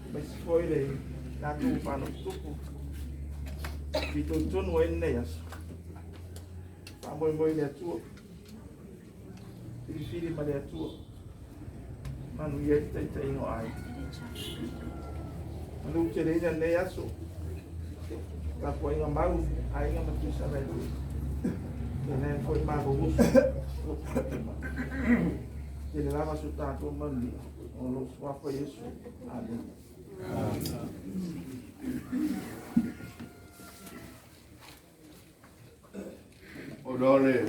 Aemaise foi le latou faanofotupu fitoitonu ai lenei aso. Faamoemoe i le Atua, filifili ma le Atua, manuia ai le taitaiga o aiga. Manuteleina lenei aso, tapuaiga mau a Aiga ma Tuisala e lua, tainane foi matou uso. Tele lava so tatou manuia o lou suafa Iesu. Amene. Ona o le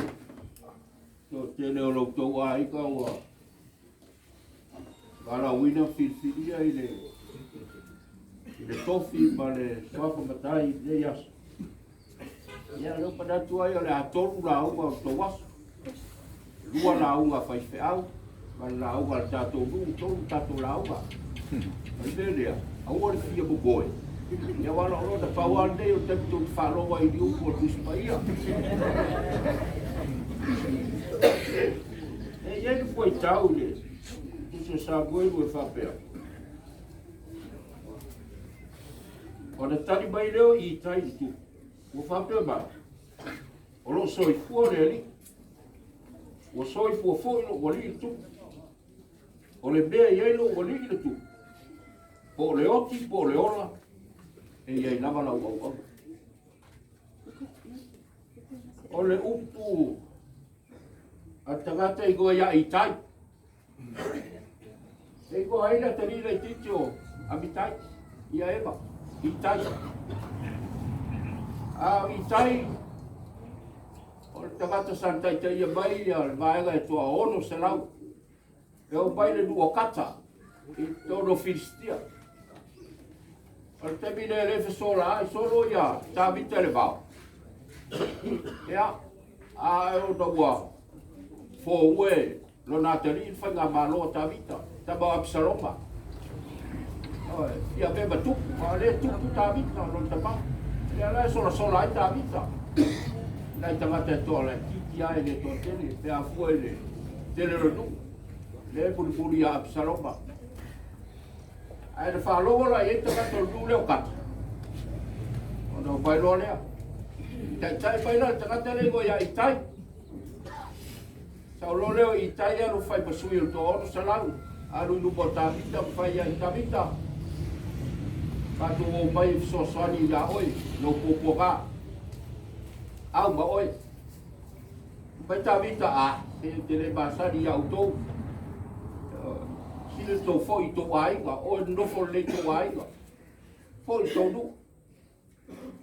toatele o lo outou aiga ua valaauina filifilia i le tofi ma le suafa matai i lenei aso. Ia, lea ua manatu ai o le a tolu lauga o le tou aso. Lua lauga faifeau ma le lauga a le tatou nuu, tolu tatou lauga. O le mea lea, aua le fia momoe. Ia aua o lou na pau lava lenei o le taimi tou te faalogo ai i ni upu o le Tusi Paia. E i ai le fuaitau i le Tusi o Samuelu e faapea, Ona tali mai lea o Itai i le tupu, ua faapea mai, O lo o soifua le Alii, ua soifua foi lou alii le tupu. O le mea e i ai lou alii le tupu, po o le oti po o le ola, e i ai lava lau auauna. O le upu a le tagata i igoa ia Itai, E igoa ai le atalii laitiiti o Amitai, ia Eva, Itai. A o Itai, o le tagata sa taitaia mai ia le vaega e toa 600 e o mai le nuu o Kata i totonu o Filistia. O le taimi lea e le fesola ai solo ia Tavita i le vao. Ia, a ona ua foue lona atalii le faigamalo a Tavita, tama o Apisaloma. Oi, ia me ma tupu, a le tupu Tavita lona tama. Lea la e solasola ai Tavita. Nai tagata e toa laitiiti lava e le toatele, pe a fua i le tele o le nuu. Lea e mulimuli ia Apisaloma. Ae na faalogo la i ai tagata o le nuu lea o Kata. Ona omai loa lea. Taitai mai la le tagata lea igoa ia Itai. Sau loa lea o Itai alu fai ma sui o le toa 600. Alu i luma o Tavita ma fai i ai, Tavita, matou omai e fesoasoani ia oe, lou puapuaga. Au ma oe. Mai Tavita, a, se ou te le masani ia outou. Sili le tou foi i tou aiga, oe nonofo lelei i tou aiga. Foi i tou nuu.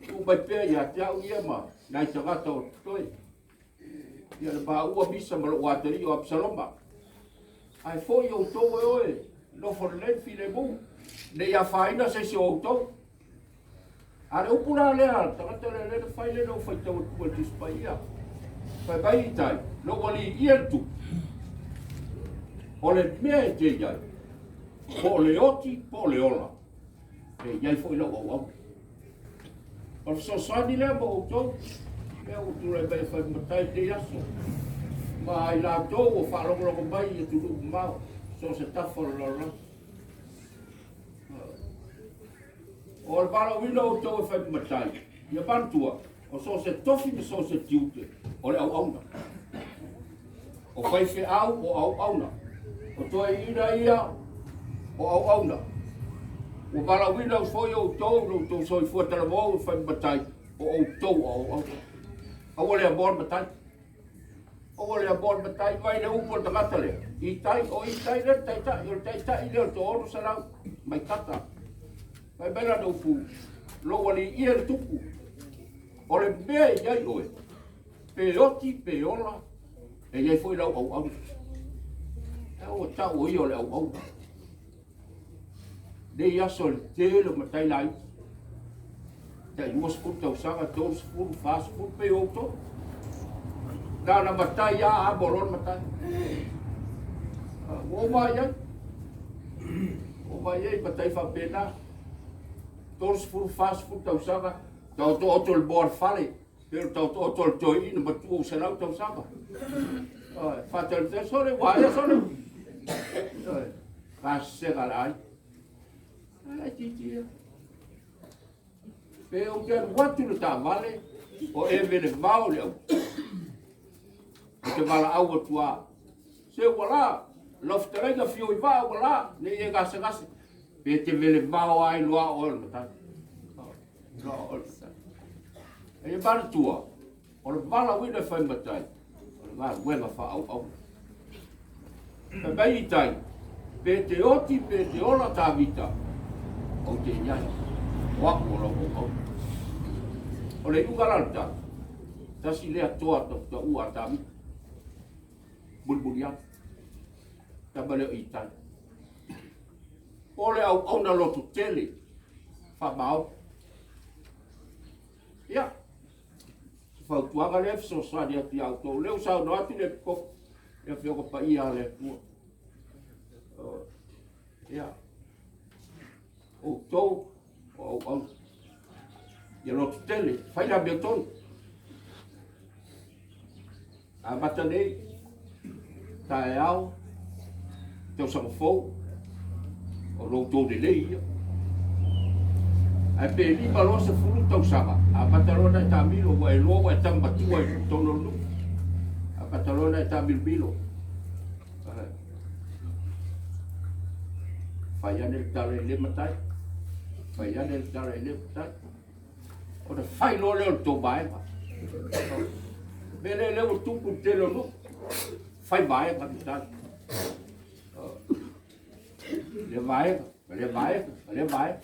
Tuu mai pea ia te au ia ma nai tagata o totoe. Ia le maua Misa ma lou atalii o Apisaloma. Ae foi outou e oe, nofo lelei filemu, ne i afaina se isi o outou. A le upu la lea, le tagata lea lea na fai lea na ou faitau atu ai le Tusi Paia. Fai mai i tai, lou alii ia le tupu. O le mea e te i ai, po o le oti po o le ola, e i ai foi lau auauna. O le fesoasoani lea mo outou, lea ua tulai mai e fai matai i lenei aso, ma i latou ua faalogologo mai i atunuu mamao, so o se tafa o le lalolagi. O le valaauina o outou e fai matai, ia manatua, o so o se tofi ma so o se tiute, o le auauna. O faifeau o auauna. O toeaiina ia o auauna. Ua valaauina foi outou lo outou soifua talavou e fai matai, o outou o auauna. Aua le amoa le matai. Aua le amoa le matai, vai le upu o le tagata lea. Itai, o Itai lea le taitai, o le taitai lea o le toa 600 mai Kata. Fai mai lana upu, lou alii ia le tupu. O le mea e i ai oe, pe oti pe ola, e i ai foi lau auauna. E ua tau o ia o le auauna. Nei aso le tele o matai laiti. Tai 20 tausaga, 30, 40, pe outou. Na na matai a a mo lona matai. Ua ou vaai ai. Ua ou vaai ai matai faapena. 30, 40 tausaga, taotooto le moa o le fale. Pe o le taotooto o le toeaina matua ua 100 tausaga. Oi, faatalitali sole, ua aia sole. Oi, vasega le ai. Ae laitiiti ia. Pe ou te alu atu i le taavale o e velevao le au. Ou te valaau atu lava. Se ua la, lau fetalaiga Fio i vaa ua la, ne i e gasegase. Pe te velevao lava i loa oe o le matai. Loa oe o le matai. Ae ia manatua, o le valaauina e fai matai, o le galuega faaauauna. Fai mai i tai, pe te oti pe te ola Tavita, ou te i ai, o aku o lau auauna. O le iuga la o le tala, tasi lea toa tautaua a Tavita, mulimuli atu, tama lea o Itai. O le auauna loto tele, faamaoni. Ia, se fautuaga lea e fesoasoani atu ia outou. O lea ua saunoa atu le Epikopo, le Afioga Paia a le Atua. Ia, outou o auauna. Ia loto tele, fai le amiotonu. Amata nei, taeao, tausaga fou, o lo outou lelei ia. Ae pe 5 loa 10 tausaga, amata loa ona e taamilo, ua e iloa ua e tama matua i totonu o le nuu. Amata loa ona e taamilomilo. Fai ane le tala i le matai, fai ane le tala i le matai. Ona fai loa lea o le tou vaega. Mea lea lea ua tupu i le tele o nuu, fai vaega le tala. Lea vaega, ma lea vaega, ma lea vaega.